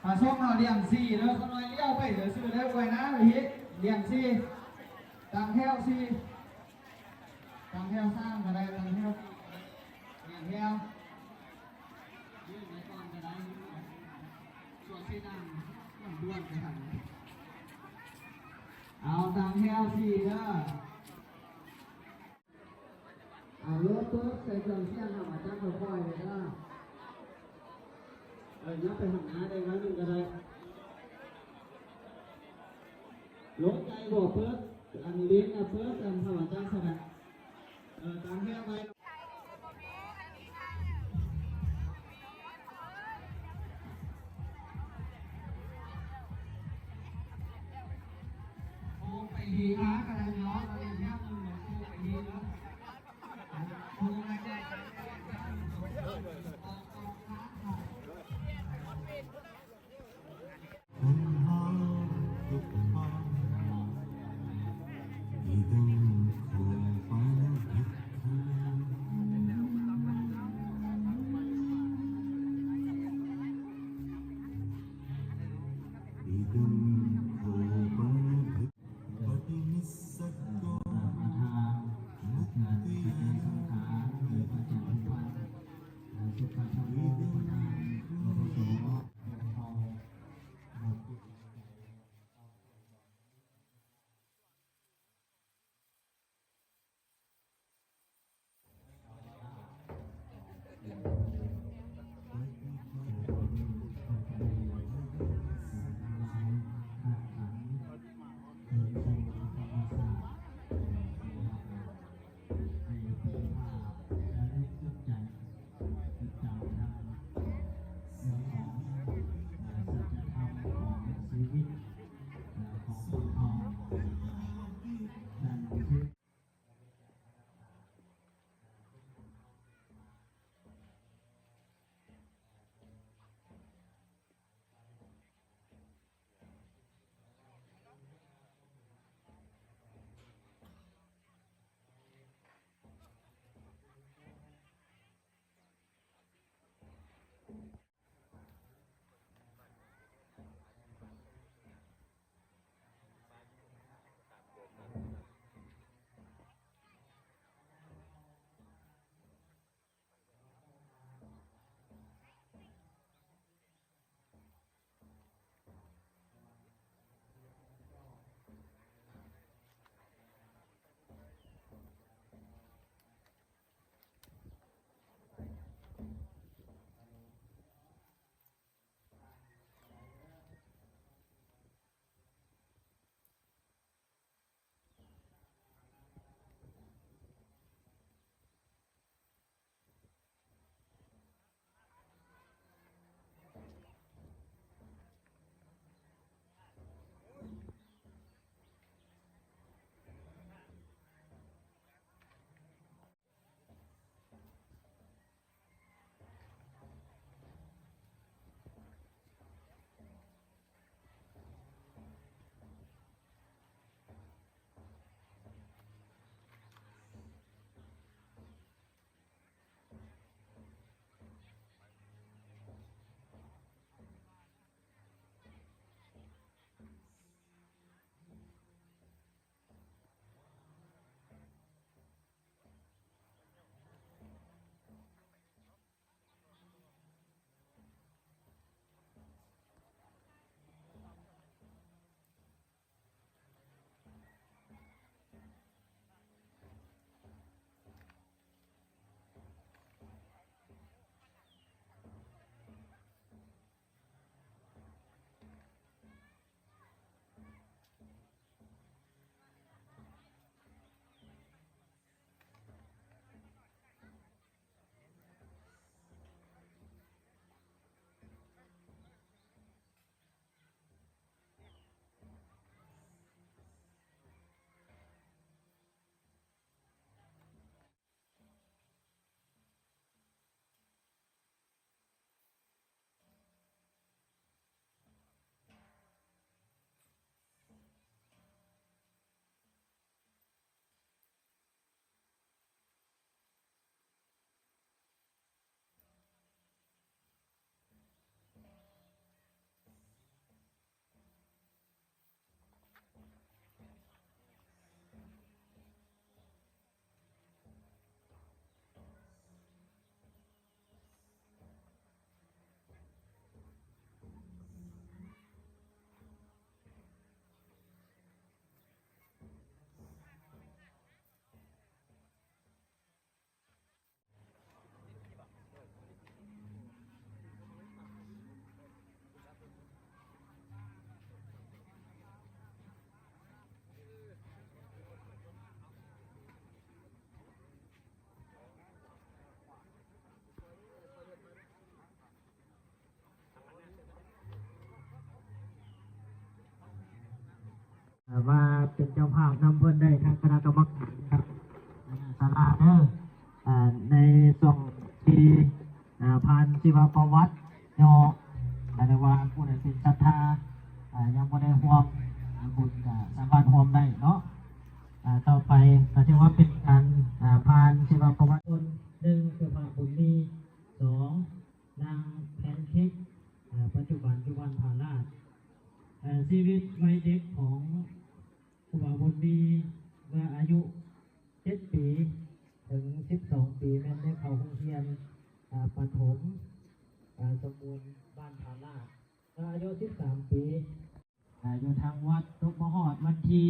ພະສົງເຮົາລ້ຽງສີ່ເດີ ຂ້ານ້ອຍລ້ຽວໄປຊື່ໆເດີ ໄວ້ນາໄປເຮັດລ້ຽງສີ່ ຕັ້ງແຖວສີ່ ຕັ້ງແຖວສາມກໍໄດ້ ຕັ້ງແຖວລ້ຽງແຖວ ຢືນໄວ້ກ່ອນກໍໄດ້ ສ່ວນເສດາດວນກໍໄດ້ ເອົາຕັ້ງແຖວສີ່ເດີ. ອາ ລົດເປີດໃສ່ເຄື່ອງສຽງ ເຮົາມາຈັບຄ່ອຍໆເດີ ເອີ ຍັບໄປທາງໜ້າໄດ້ໜ້ອຍໜຶ່ງກໍໄດ້ ລົດໃຫຍ່ບໍ່ເປີດ ອັນເລັກນະເປີດ ອັນເຮົາມາຈັບຊະນະ ເອີ ຕັ້ງແຖວໄວ້ ໂອ້ ໄປເຮອາກະໄດ້ເນາະ ເຮົາເຮັດແນວໜຶ່ງ ໂອ້ ໄປເຮເນາະ ໂອ້ ໄປເຮ ທຳມະຊາດ ມາເປັນເຈົ້າພາບນຳເພິ່ນໄດ້ ທາງຄະນະກຳມະການ ຄະນະສາລາເດີ ອ່າ ໃນຊ່ວງທີ່ ອ່າ ຜ່ານຊີວະປະຫວັດເນາະ ແລະວ່າຜູ້ໃດເປັນສັດທາ ອ່າ ຍັງບໍ່ໄດ້ຮ່ວມ ອ່າ ບຸນກໍສາມາດຮ່ວມໄດ້ເນາະ. ອ່າ ຕໍ່ໄປກໍຖືວ່າເປັນການ ອ່າ ຜ່ານຊີວະປະຫວັດ ຄົນໜຶ່ງຄືພະບຸນມີ ສອງ ນາງແພນເຄ້ກ ເອີ ປັດຈຸບັນຢູ່ບ້ານທ່າລາດ. ເອີ ຊີວິດວັຍເດັກຂອງຄູບາບຸນມີ ເມື່ອອາຍຸເຈັດປີເຖິງສິບສອງປີ ແມ່ນໄດ້ເຂົ້າໂຮງຮຽນ ອາ ປະຖົມ ອາ ສົມບູນບ້ານທ່າລາດ. ເມື່ອອາຍຸສິບສາມປີ ອາ ຢູ່ທາງວັດ ຕົກມາຮອດວັນທີ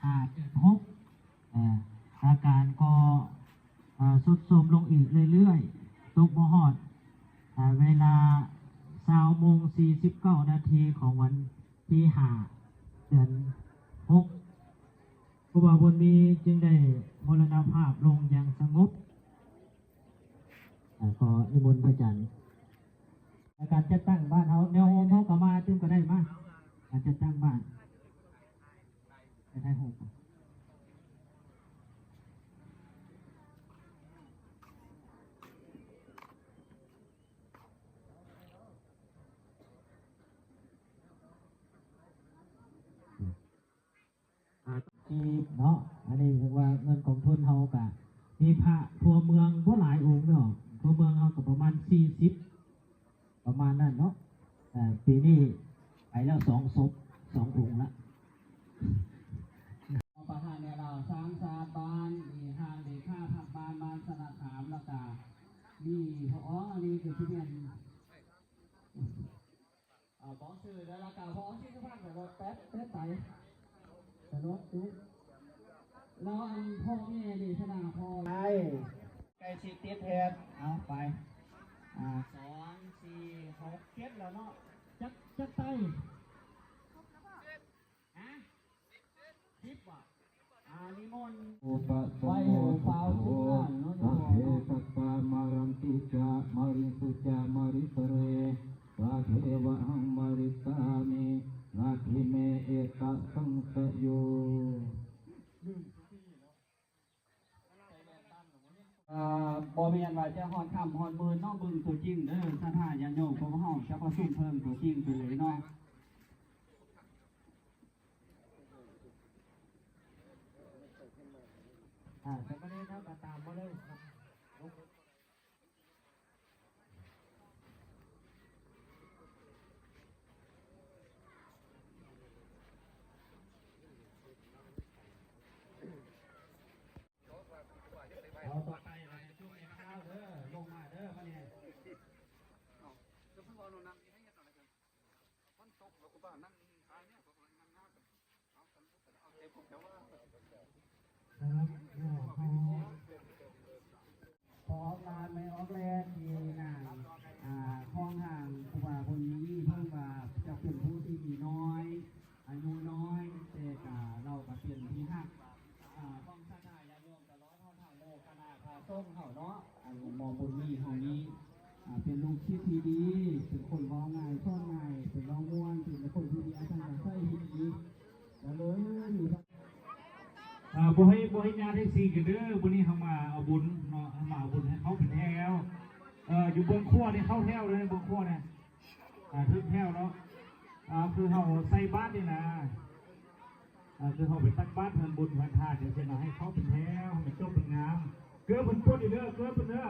ຫ້າເດືອນຫົກ ອາ ອາການກໍ ອາ ຊຸດໂຊມລົງອີກເລື້ອຍໆ ຕົກມາຮອດ ອາ ເວລາຊາວໂມງສີ່ສິບເກົ້ານາທີຂອງວັນທີຫ້າເດືອນຫົກ ຄູບາບຸນມີຈຶ່ງໄດ້ມໍລະນະພາບລົງຢ່າງສະຫງົບ. ອາ ຂໍນິມົນພະອາຈານ. ການຈັດຕັ້ງບ້ານເຮົາ ແນວໂຮມເຮົາກໍມາຕື່ມກໍໄດ້ ມາ ການຈັດຕັ້ງບ້ານ ໄປຖ່າຍຮູບ. ອາ ກີບເນາະ ອັນນີ້ເອີ້ນວ່າເງິນກອງທຶນເຮົາກະມີພະທົ່ວເມືອງບໍ່ຫຼາຍອົງດອກ ທົ່ວເມືອງເຮົາກະປະມານສີ່ສິບ ປະມານນັ້ນເນາະ. ເອີ ປີນີ້ໄປແລ້ວສອງສົບ ສອງອົງລະ. ປະທານແນວລາວສ້າງຊາດບ້ານ ມີທ່ານເລຂາພັກບ້ານ ບ້ານສະນະຄາມ ແລ້ວກະມີ ອໍ ອັນນີ້ກະຊິແມ່ນ ອາ ບອກຊື່ແລ້ວລະກະ ພໍອອກຊື່ສຸພາບ ແບບວ່າແປັດ ແປັດໄປ ສະໜົກຈຸ ແລ້ວອັນພໍ່ແມ່ນີ້ຊະນະ ພໍ່ ໄປ ໃກ້ຊິຕິດແທນ ເອົາໄປ ອາ ສອງ ສີ່ ຫົກ ເຈັດ ແລ້ວເນາະ ຈັກ ຈັກໄຕ ຮະ ສິບ ບໍ່? ອາ ນິມົນ ອຸປະສະໂມ ໄວ້ໃຫ້ລູກສາວ ໂພ ສັບເພສັດຕາ ມະຣັນຕິຈະ ມະຣິງສຸຈະ ມະຣິສະເຣ ສາເທວະຫັງ ມະຣິສາມິ ນັດຖິເມ ເອຕະສັງສະໂຍ. ອາ ບໍ່ແມ່ນວ່າຈະຮອດຄ່ຳຮອດມື້ເນາະ ເບິ່ງຕົວຈິງເດີ ສັດທາຍາດໂຍມຂອງເຮົາຈະປະຊຸມເພິ່ງຕົວຈິງໄປເລີຍເນາະ. ອາ ສາມະເນນເຮົາກໍຕາມມາເລີຍ. ເອົາຕໍ່ໄປ ເອົາຈຸດໃຫ້ເຮົາເດີ ລົງມາເດີ ມານີ້ ເອົາ ຈະເພິ່ງເອົາໂນນນັ້ນນີ້ໃຫ້ເຮັດຫຍັງ ມັນຕົກແລ້ວກໍບ້ານນັ້ນ ອາຍແນວ ເອົາ ເອົາເກັບຂອງເຈົ້າວ່າ ຄັບ ແລ້ວເຮົາ ພໍອອກລານໄດ້ອອກແລນທີ່ນາງ ອາ ຂອງທາງຄູບາບຸນມີ ເພິ່ນວ່າຈະເປັນຜູ້ທີ່ມີນ້ອຍ ອາຍຸນ້ອຍ ແຕ່ກະລາວກະເປັນທີ່ຮັກ ອາ ຂອງສັດທາຍາດໂຍມຕະຫຼອດຮອດທັງໝູ່ຄະນະພະສົງເຮົາເນາະ. ອັນໝໍບຸນມີເຮົານີ້ ອາ ເປັນລູກສິດທີ່ດີ ເປັນຄົນເວົ້າງ່າຍສອນງ່າຍ ເປັນເວົ້າມ່ວນ ເປັນຄົນທີ່ມີອັດທະຍາໄສທີ່ດີ ກະເລີຍມີ ເອີ ບໍ່ໃຫ້ ບໍ່ໃຫ້ຍາດໃຫ້ສີກັນເດີ ມື້ນີ້ເຮົາມາເອົາບຸນເນາະ ເຮົາມາເອົາບຸນໃຫ້ເຂົ້າເປັນແຖວ ເອີ ຢູ່ເບື້ອງຂວານີ້ເຂົ້າແຖວເດີ ເບື້ອງຂວານີ້ ອາ ຖືກແຖວເນາະ ອາ ຄືເຮົາໃສ່ບາດນີ້ນະ ອາ ຄືເຮົາໄປຕັກບາດເຮືອນບຸນເຮືອນທານຈັ່ງຊີ້ນະ ໃຫ້ເຂົ້າເປັນແຖວ ໃຫ້ມັນຈົບມັນງາມ ເກືອເພິ່ນປົດອີກເດີ ເກືອເພິ່ນເດີ.